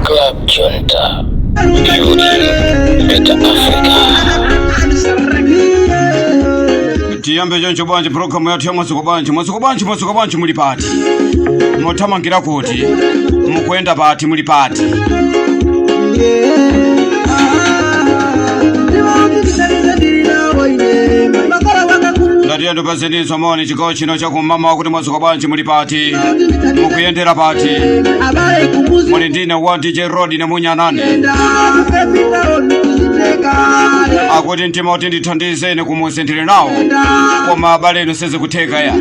Club Junta, building better Africa. Tiyambe choncho bwanji programu yathu ya Mwadzuka Bwanji? Mwadzuka bwanji? Mwadzuka bwanji? Muli pati? Muthamangira kuti? Mukuyenda pati? Muli pati? Ndatiye ndipatseninso moni chigawo chino chakummawa kuti mwadzuka bwanji? Muli pati? Mukuyendera pati? Muli ndine wa DJ Rod Nemunyanane. Akuti mtima kuti ndithandize ine kumuzi ndili nawo, koma abale inu, sizikutheka ya.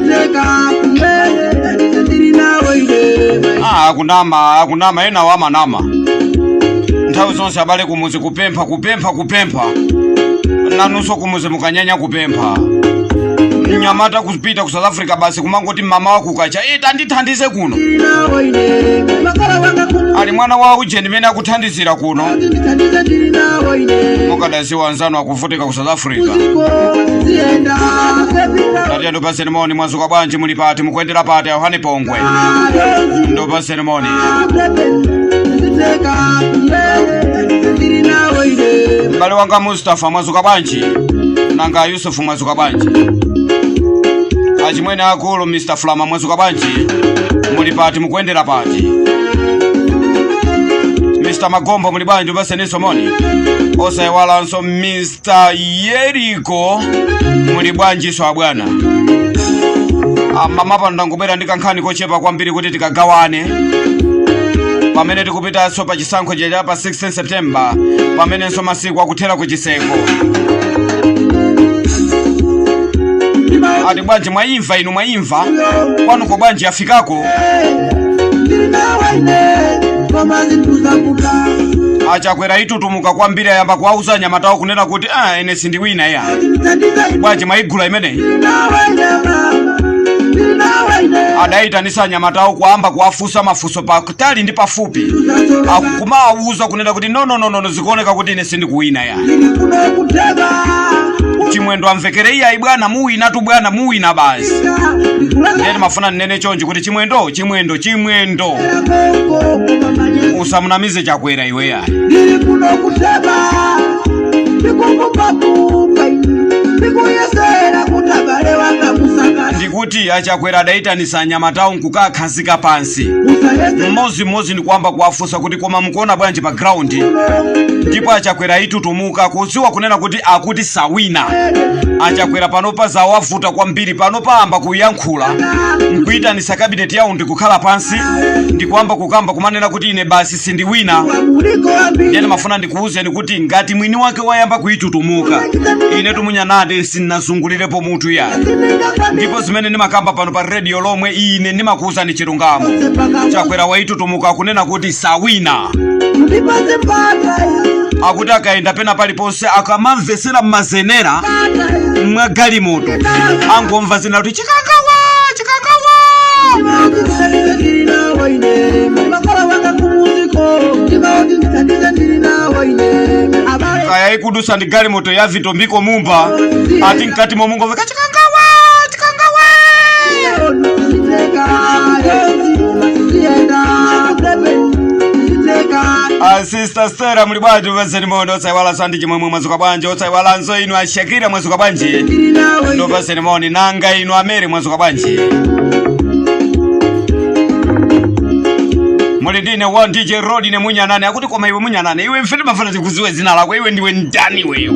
Ah, akunama, akunama, enawo amanama nthawi zonse. Abale kumuzi kupempha, kupempha, kupempha. Nanunso kumuzi mukanyanya kupempha. Mnyamata kupita ku South Africa basi kumangoti mama wakukacha e tandithandize kuno, ali mwana wa ujeni mene akuthandizira kuno. Mukadaziwa anzanu akuvutika ku South Africa. Ndatiye ndipaseni moni. Mwadzuka bwanji? Muli pati? Mukuyendera pati? Yohane Pongwe, ndipaseni moni. M'bale wanga Mustafa, mwadzuka bwanji? Nanga Yusufu, mwadzuka bwanji? Achimwene akulu Mr Flama, mwadzuka bwanji? Muli pati? Mukuyendera pati? Mr Magombo, muli bwanji? Ndipaseninso moni. Osayiwalanso Mr Yeriko, muli bwanjiso abwana? Mama pano ndangobwera ndi kankhani kochepa kwambiri kuti tikagawane pamene tikupitanso pa chisankho cha pa 16 September, pamenenso masiku akuthera ku chiseko. Ati bwanji, mwayimva inu? Mwayimva kwanuko bwanji? Afikako aChakwera itutumuka kwambiri, ayamba kuwauza anyamatawo kunena kuti, "Ah, ine sindiwina ya." Bwanji, mwayigula imeneyi? Adayitanisa anyamatawo kuyamba kuwafunsa mafunso patali ndi pafupi, akukumawuza kunena kuti, "No, no, no, no, zikuoneka kuti ine sindikuwina ya." Chimwendo amvekere, "Iyayi bwana, muwina tu bwana, muwina basi." Ndiye timafuna nnene chonchi kuti Chimwendo, Chimwendo, Chimwendo, usamunamize Chakwera iwe yayi. Ndiri kuno kuteba ndikukupakupa ndikuyesera kuti abale wanga musakana. Ndikuti aChakwera adayitanisa anyamatawo nkukakhazika pansi musayese mmodzimmodzi ndikuyamba kuwafunsa kuti, "Koma mukuona bwanji pa ground?" Ndipo aChakwera ayitutumuka kudziwa kunena kuti akuti sawina. AChakwera panopa zawavuta kwambiri. Panopa amba kuyankhula nkuyitanisa kabineti yawo ndikukhala pansi ndikuyamba kukamba kumanena kuti, "Ine basi sindiwina." Muliko ambiri. Ndiye ndimafuna ndikuwuzeni kuti ngati mwini wake wayamba kuyitutumuka, ine tumunyanade sinnazungulirepo mutu ya. Ndipo zimene ndimakamba pano pa radio lomwe ine ndimakuwuzani chilungamo. Chakwera waitutumuka kunena kuti sawina. Mundipase mpata. Akuti akayenda pena paliponse, akamamvesera mmazenera mwa galimoto, angomva zina kuti, "Chikangawa, Chikangawa." Makolo wanga kumuziko ndimaoti ndithandize ndili nawo ine abale. Kaya ikudusa ndi galimoto ya Vitombiko Mumba, ati mkati momungomveka, "Chikangawa, Chikangawa." Ziteka ziyenda ziteka. A Sister Stella, muli bwanji? Mupezeni moni. Osaiwalanso andi Chimwemwe, mwadzuka bwanji? Osaiwalanso inu a Shakira, mwadzuka bwanji? Ndili nawo ine. Ndopaseni moni. Nanga inu amere, mwadzuka bwanji? Muli ndine wa DJ Rod ne Munyanane. Akuti, "Koma iwe Munyanane, iwe mfete mafana tikuziwe dzina lako, iwe ndiwe ndani iweyo?"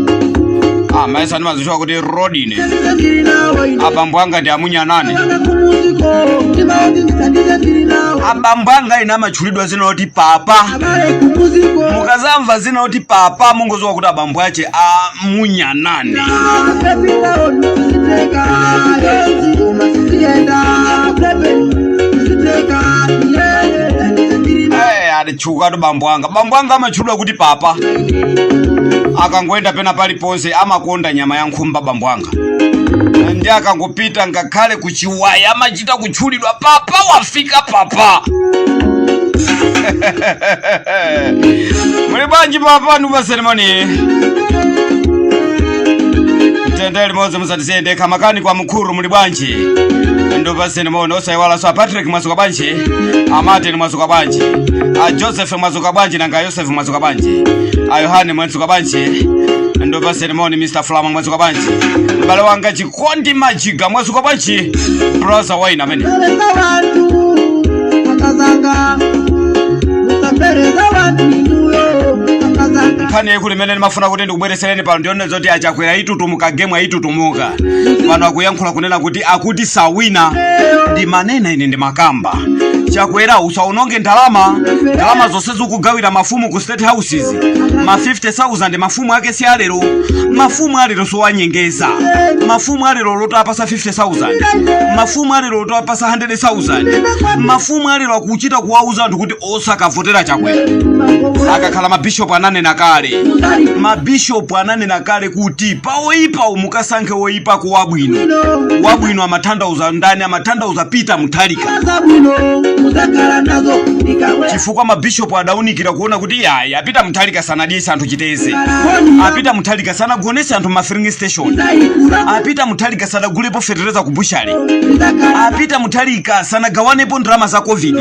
Ah, maesa ndimazichowa kuti Rodine. Ndili nawo ine. Abambo anga ndi aMunyanane. Wanga kumuziko ndimaoti ndithandize ndili nawo. Abambo anga ine amatchulidwa zina loti Papa. Abale kumuziko. Mukazamva zina loti Papa, mungoziwa kuti abambo ache aMunyanane. Ziteka ziyenda ziteka. Eh, alitchukatu bambo anga. Bambo anga amatchulidwa kuti Papa. Akangoenda pena paliponse amakonda nyama ya nkhumba bambo anga, ndi akangopita ngakhale kuchiwaya amachita kutchulidwa, "Papa wafika, Papa." Muli bwanji papa? Ndipaseni moni. Tende limodzi, musatisiye ndekha. Makani kwa mkhuru, muli bwanji? Ndipaseni moni. Osayiwalanso a Patrick, mwazuka bwanji? A Martin, mwazuka bwanji? A Joseph, mwazuka bwanji? Nanga Yosef, mwazuka bwanji? A Yohane, mwazuka bwanji? Ndipaseni moni. Mr Flama, mwazuka bwanji? M'bale wanga Chikondi Majiga, mwazuka bwanji? Brother wine amene. Pereza vantu akazanga, musapereza vantu inuyo akazanga. Nkhani yaikulu imene ndimafuna kuti ndikubweresereni pano ndione zoti aChakwera itutumuka, game ayitutumuka. Pano akuyankhula kunena kuti akuti sawina. Ndi manena ine, ndi makamba, Chakwera usaononge ndalama. Ndalama zonse zikugawira mafumu ku State Houses, ma 50,000, mafumu ake si alero. Mafumu alero sowanyengeza. Mafumu alero lotapasa 50,000, mafumu alero lotapasa 100,000, mafumu alero akuchita kuwauza anthu kuti osakavotera Chakwera. Akakhala mabishopu ananena kale, mabishopu ananena kale kuti pa oyipa mukasankhe woyipa ku wabwino. Wabwino amatanthauza ndani? Amatanthauza Peter Mutharika. Zabwino muzakhala nazo ndikawe. Chifukwa mabishopu adaunikira kuona kuti yayi, apita Mutharika sanadyese anthu chiteze, apita Mutharika sanagonese anthu ma filling station, apita Mutharika sadagulepo fetereza ku bushale, apita Mutharika sanagawanepo ndalama za COVID,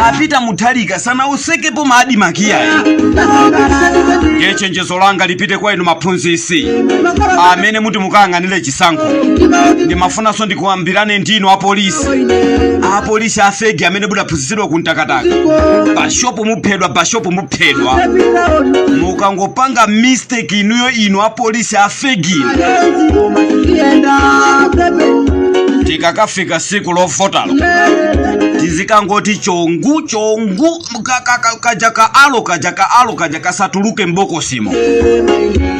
apita Mutharika sanaosekepo ma ADMARC yayi. Ndiye chenjezo langa lipite kwa inu maphunzisi amene muti mukayang'anire chisankho. Ndimafunanso ndikuyambirane ndinu apolisi, apolisi a fake amene mudaphunzitsidwa ku Mtakataka. Bashopu muphedwa, bashopu muphedwa mukangopanga mistake inuyo, inu apolisi a fake. Tikakafika siku lovotalo, tizikangoti chongu chongu, kaja ka alo, kaja ka alo kaja kasatuluke mbokosimo.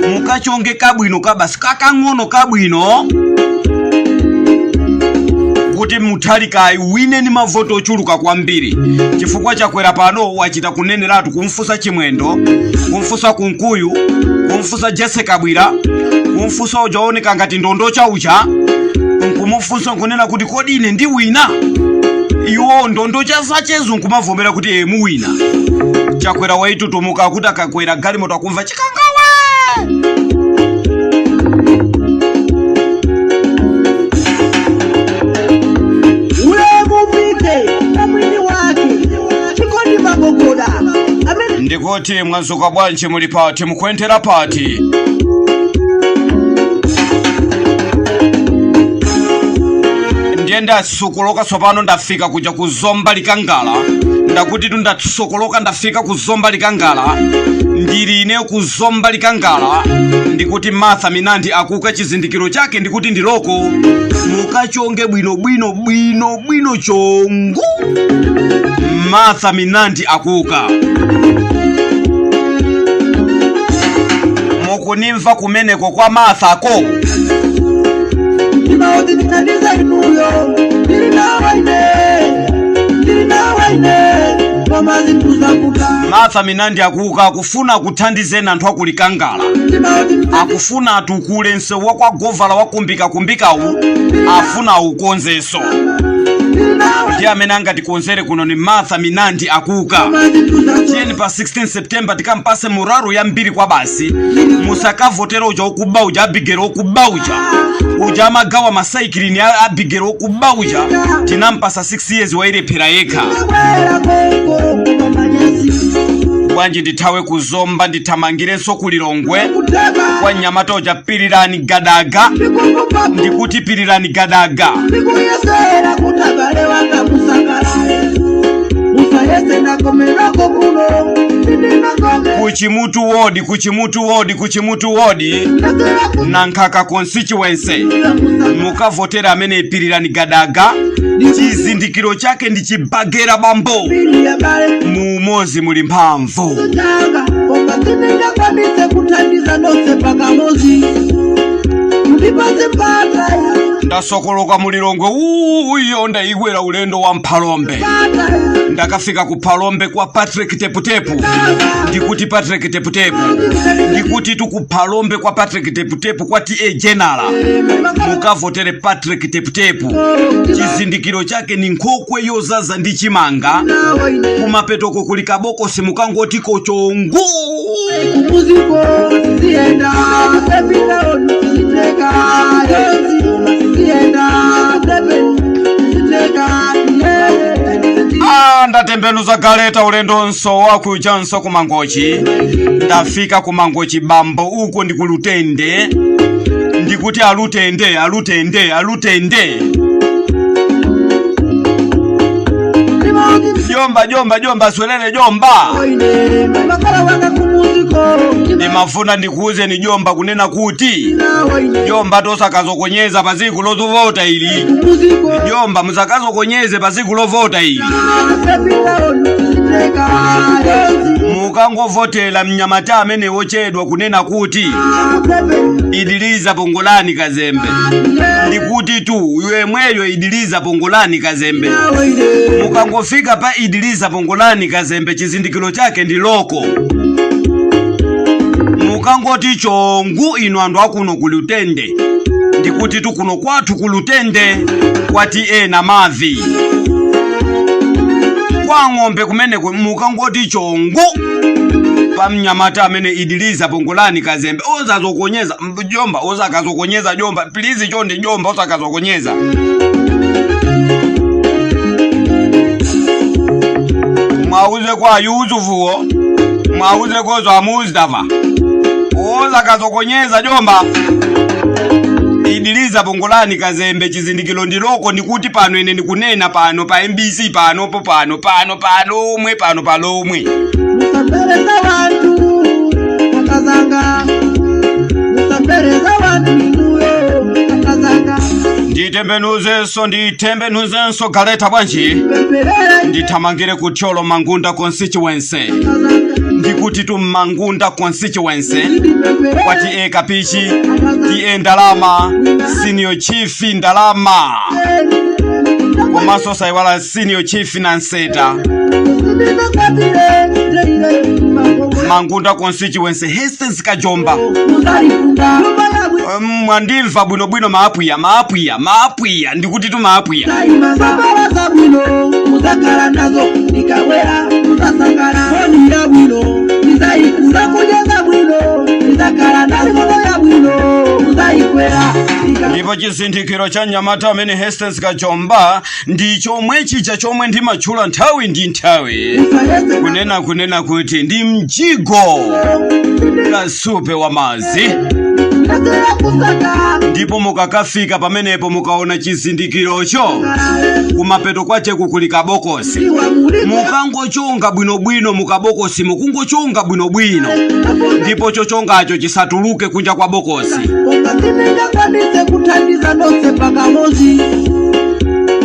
Mukachonge kabwino kabasi, kakang'ono kabwino, kuti Mutharika wine ni mavoti ochuluka kwambiri, chifukwa Chakwera pano wachita kuneneratu, kumfunsa Chimwendo, kumfunsa Kunkuyu, kumfunsa Jesse Kabwira, kumfunsa uja oneka ngati ndondocha uja, nkumufunsa nkunena kuti, "Kodi ine ndi wina?" Iwo ndondocha zachezo nkumavomera kuti e, muwina. Chakwera waitutumuka, kuti akakwera galimoto akumva chikangawe. Ulemu upite na mwini wake Chikondi Magogoda amene. Ndikuti mwazuka bwanji? Muli pati? Mukuentera pati? Ndiye ndasokoloka tsopano, ndafika kuja ku Zomba Likangala. Ndakuti tu ndasokoloka, ndafika ku Zomba Likangala. Ndili ine ku Zomba Likangala. Ndikuti Martha Minandi akuka, chizindikiro chake ndikuti ndiloko. Mukachonge bwino bwino bwino bwino chongu, Martha Minandi akuka. Mukunimva kumeneko kwa Martha ko? Ndimaoti ndithandize inuyo, ndili nawe ine, ndili nawe ine, koma zinthu zakuta. Martha Minandi akuka, akufuna kuthandizeni anthu akulikangala. Ndimaoti ndithandize. Akufuna atukule msewu wa kwa Govala wakumbikakumbikawu, afuna aukonzenso. Ndili nawe. Ndi amene angatikonzere kuno ni Martha Minandi akuka. Koma zinthu zakuta. Tiyeni pa 16 September tikampase muraru yambiri kwa basi. Musakavotera uja ukuba uja, abigero okuba uja, uja amagawa masaikilini, abigero okuba uja. Tinampasa 6 years, wailephera yekha. Bwera koko koma manyasi. Bwanji ndithawe kuzomba, ndithamangirenso kulilongwe Kuteba. kwa mnyamata uja Pirirani Gadaga. Ndikukupapu. Ndikuti Pirirani Gadaga. Ndikuyesera kuti abale wanga musangalale, musayese nakomerako kuno ndinakome. Kuchimutu wodi, Kuchimutu wodi, Kuchimutu wodi, Ndasera. Nankhaka constituency, mukavotera amene Pirirani Gadaga. Chizindikiro chake ndi chibagera bambo. Pili abale. Mu umozi muli mphamvu. Changa koma sindingakwanise kuthandiza nonse pakamozi, mundipase mpata. Ndasokoloka mulilongwe uyo, ndayikwera ulendo wa Mphalombe. Mpata. Ndakafika ku Phalombe kwa Patrick Teputepu. Ndikuti Patrick Teputepu, ndikuti tukuphalombe kwa Patrick Teputepu, kwa TA General. Mukavotere Patrick Teputepu. Chizindikiro chake ni nkhokwe yozaza ndi chimanga, kumapetoko kuli kabokosi, mukangoti kochongu. Kumuziko ziyenda sepita onu ziteka. Siziteka, siziyenda, siziteka. Ah, ndatembenuza galeta ulendonso wakuchanso kumangochi. Ndafika kumangochi bambo, uko ndi kulutende. Ndikuti alutende, alutende, alutende. Jomba, jomba, jomba, swelele jomba. Ndimafuna ndikuuze ni jomba kunena kuti jomba tosakazokonyeza pa tsiku lovota ili. Jomba musakazokonyeze pa tsiku lovota ili. Mukangovotera mnyamata amene wochedwa kunena kuti Idiliza Pongolani Kazembe. Ndikuti tu yemweyo Idiliza Pongolani Kazembe. Mukangofika pa Idiliza Pongolani Kazembe, chizindikiro chake ndi loko. Mukangoti chongu inu anthu akuno kulutende. Ndikuti tu kuno kwathu kulutende kwati ena mavi kwa ng'ombe kumeneko. Mukangoti chongu pa mnyamata amene Idiliza Pongolani Kazembe, osazokonyeza jomba, osakazokonyeza jomba, please chonde jomba, osakazokonyeza. Mwauze kwa Yusufuwo, mwauze kozo Mustafa, osakazokonyeza jomba. Idiliza Pongolani Kazembe, chizindikiro ndiloko. Ndikuti pano ine ndikunena pano pa MBC panopo pano pano palomwe pano palomwe. Musambereza vantu akazanga, musambereza vantu inuyo akazanga. Nditembenuzenso, nditembenuzenso galeta bwanji. Pemperera. Ndithamangire kuthyolo Mangunda constituency. Akazanga. Ndikuti tu Mangunda constituency Ndipemperera. kwati e Kapichi, T/A Ndalama, senior chief Ndalama, komanso saiwala senior chief Nanseta. Mangunda constituency, Hastings Kajomba. Mwandimva bwinobwino maapwiya, maapwiya, maapwiya? Ndikuti tu maapwiya. Sabala zabwino muzakhala nazo, ndikabwera muzasangana. Foni ya bwino ndizaikula, kudya zabwino ndizakhala nazo, ya bwino muzayikwera. Ndipo chizindikiro cha mnyamata amene Hastings Kajomba ndi chomwe chija chomwe ndimatchula nthawi ndi nthawi kunena kuti ndi mjigo, kasupe wa madzi. Ndipo mukakafika pamenepo, mukaona chizindikirocho, kumapeto kwacheku kuli kabokosi. Mukangochonga bwinobwino mukabokosi, mukungochonga bwinobwino, ndipo chochongacho chisatuluke kunja kwa bokosi. Koma sindingakwanise kuthandiza nonse pakamozi.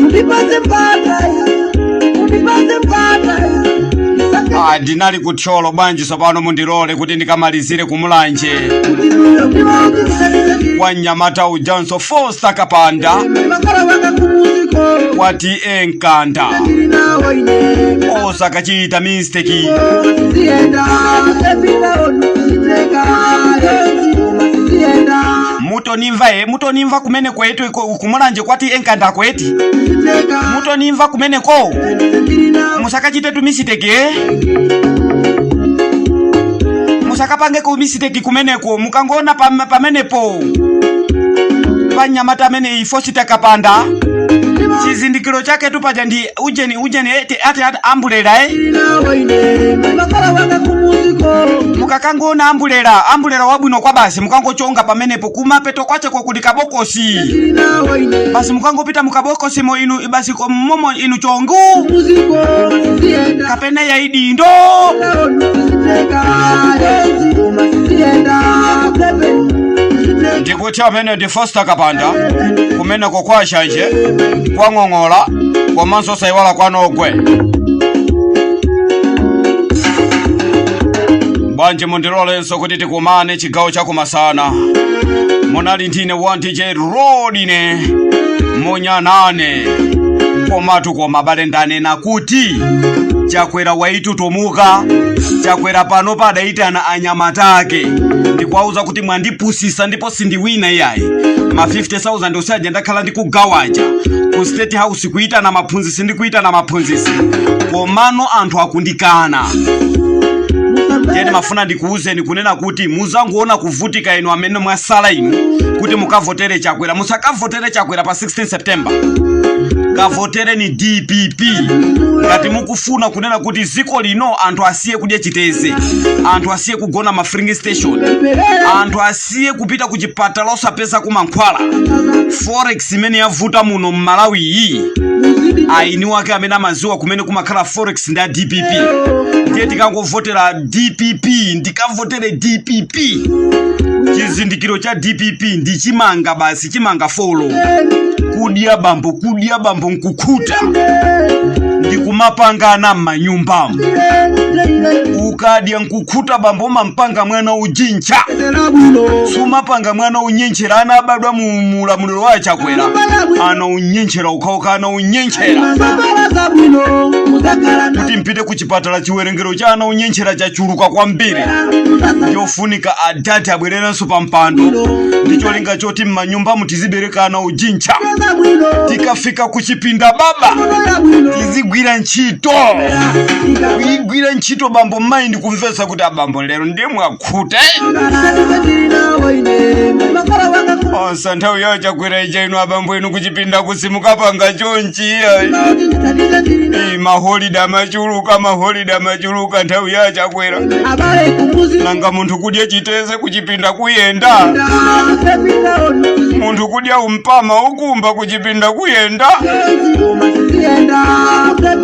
Mundipase mpata, mundipase mpata. Ah, ndinali kuthyolo bwanji. Tsopano mundilole kuti ndikamalizire kumulanje kwa mnyamata ujanso Foster Kapanda kwa T/A Nkanda. Osakachita mistake. Ziyenda ziteka, ziyenda. Mutonimva e, mutonimva kumene kwetu kumulanje kwa T/A Nkanda kweti. Ziteka. Mutonimva kumeneko, musakachite tu mistake e, musakapange ku mistake kumeneko. Mukangona pamenepo panyamata amene Foster Kapanda, chizindikiro chake tu paja ndi ujeni ujeni eti ati ambulera e. Mukakangona ambulera, ambulera wabwino kwa basi, mukangochonga pamenepo, kumapeto kwacheko kuli kabokosi. Basi mukangopita mukabokosi mo inu basi momo inu chongu kapena ya idindo. Ndikuti amene ndi Foster Kapanda kumeneko kwa Shanje, kwa Ng'ong'ola, komanso saiwala kwa Nogwe. Bwanji mundilolenso kuti tikumane chigawo chakumasana. Munali ndine wa DJ Rodine Munyanane. Komatu koma bale, ndanena kuti Chakwera waitutumuka. Chakwera pano padayitana anyamata ake ndikuwauza kuti mwandipusisa ndipo sindiwina iyayi. Ma 50,000 usaja ndakhala ndikugawaja ku State House, kuyitana maphunzisi ndi kuyitana maphunzisi, komano anthu akundikana. Ndiye ndimafuna ndikuwuzeni kunena kuti muzangoona kuvutika inu amene mwasala inu kuti mukavotere Chakwera. Musakavotere Chakwera pa 16 September, kavotereni DPP ngati mukufuna kunena kuti ziko lino anthu asiye kudya chiteze, anthu asiye kugona ma filling station, anthu asiye kupita ku chipatala osapeza kumankhwala. Forex imene yavuta muno mMalawi iyi, aini wake amene amaziwa kumene kumakhala forex ndi a DPP. Ndiye tikangovotera DPP, ndikavotere DPP. Chizindikiro cha DPP ndi chimanga basi, chimanga folo kudya bambo, kudya bambo nkukhuta ndikumapangana m'manyumbamo. Ukadya nkukhuta bambo, umampanga mwana ujincha, sumapanga mwana unyenchera. Ana abadwa mu mulamuliro wa Chakwera ana unyenchera ukhauka, ana unyenchera. Kuti mpite ku chipatala, chiwerengero cha ana unyenchera chachuluka kwambiri. Ndiofunika adati abwererenso pa mpando ndi cholinga choti m'manyumbamo tizibereka ana ujincha. Tikafika ku chipinda baba, tizigwira ntchito, kuyigwira ntchito bambo. Mayi, ndikumvetsa kuti abambo lero ndiye mwakhute onse nthawi yawo Chakwera ija. Inu abambo inu, kuchipinda kusimukapanga chonchi ayi. Maholide amachuluka, maholide amachuluka nthawi ya Chakwera. Nanga munthu kudya chiteze kuchipinda kuyenda, munthu kudya umpama ukumba kuchipinda kuyenda.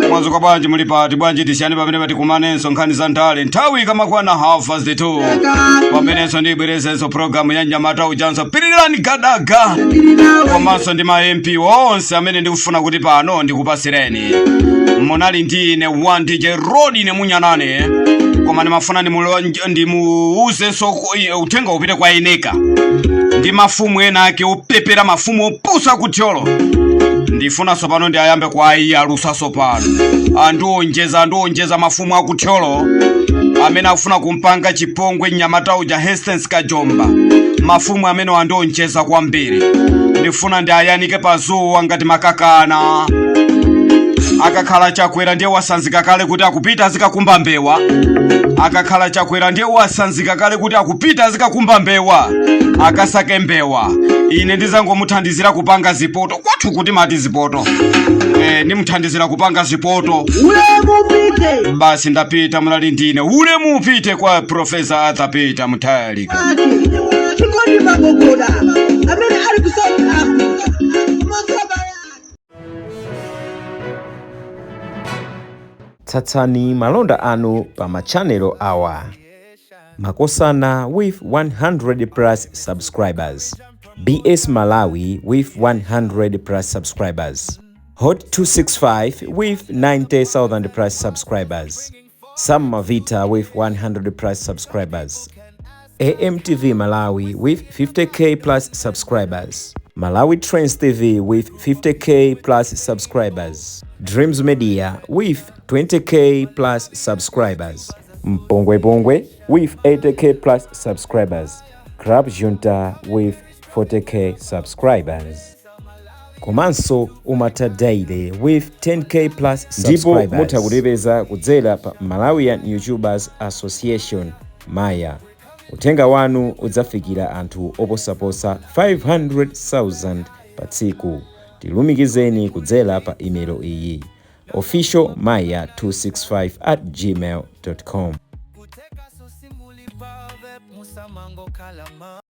Mwadzuka bwanji? Muli pati bwanji? Tisiyane pamene patikumanenso nkhani za ndale nthawi ikamakwana 2:30, pamenenso ndibwerezenso programu ya Nyamata ujanso Pirirani Gadaga, komanso ndi ma MP onse amene ndikufuna kuti pano ndikupasireni. Munali ndi ine 1 DJ Rodi nemunyanane, koma ndimafuna ndimuuzenso uthenga upite kwa eneka ndi mafumu ena ake opepera, mafumu opusa kuthyolo. Ndifunanso pano ndi ayambe kwa ayiyalusaso pano. Andiwonjeza, andiwonjeza mafumu akuthyolo amene akufuna kumpanga chipongwe mnyamata uja Hastings Kajomba. Mafumu amene andionjeza kwambiri, ndifuna ndi ayanike pazuwa ngati makakana. Akakhala Chakwera ndiye wasanzika kale kuti akupita azikakumba mbewa. Akakhala Chakwera ndiye wasanzika kale kuti akupita azikakumba mbewa, akasake mbewa. Ine ndizangomuthandizira kupanga zipoto kwathu kuti mati zipoto, ndimuthandizira kupanga zipoto. Ulemupite. Basi, ndapita. Mulali ndine. Ulemu upite kwa Profesa Arthur Peter Mutharika. Chikondi Magogoda amene ali ku South Africa komanso abale ake. Tsatsani malonda anu pa machanelo awa: Makosana with 100 plus subscribers, BS Malawi with 100 plus subscribers, Hot 265 with 90,000 plus subscribers, Sam Mavita with 100 plus subscribers, AMTV Malawi with 50K plus subscribers, Malawi Trends TV with 50K plus subscribers, Dreams Media with 20K plus subscribers, Mpongwe Pongwe with 80K plus subscribers, Club Junta with 40K subscribers. Komanso Umata Daily with 10K plus Ndipo subscribers. Mutha kutipeza kudzera pa Malawian YouTubers Association, Maya. Uthenga wanu udzafikira anthu oposaposa 500,000 pa tsiku. Tilumikizeni kudzera pa imelo iyi: officialmaya265@gmail.com. Kuteka sosimuli pave musamango kalama.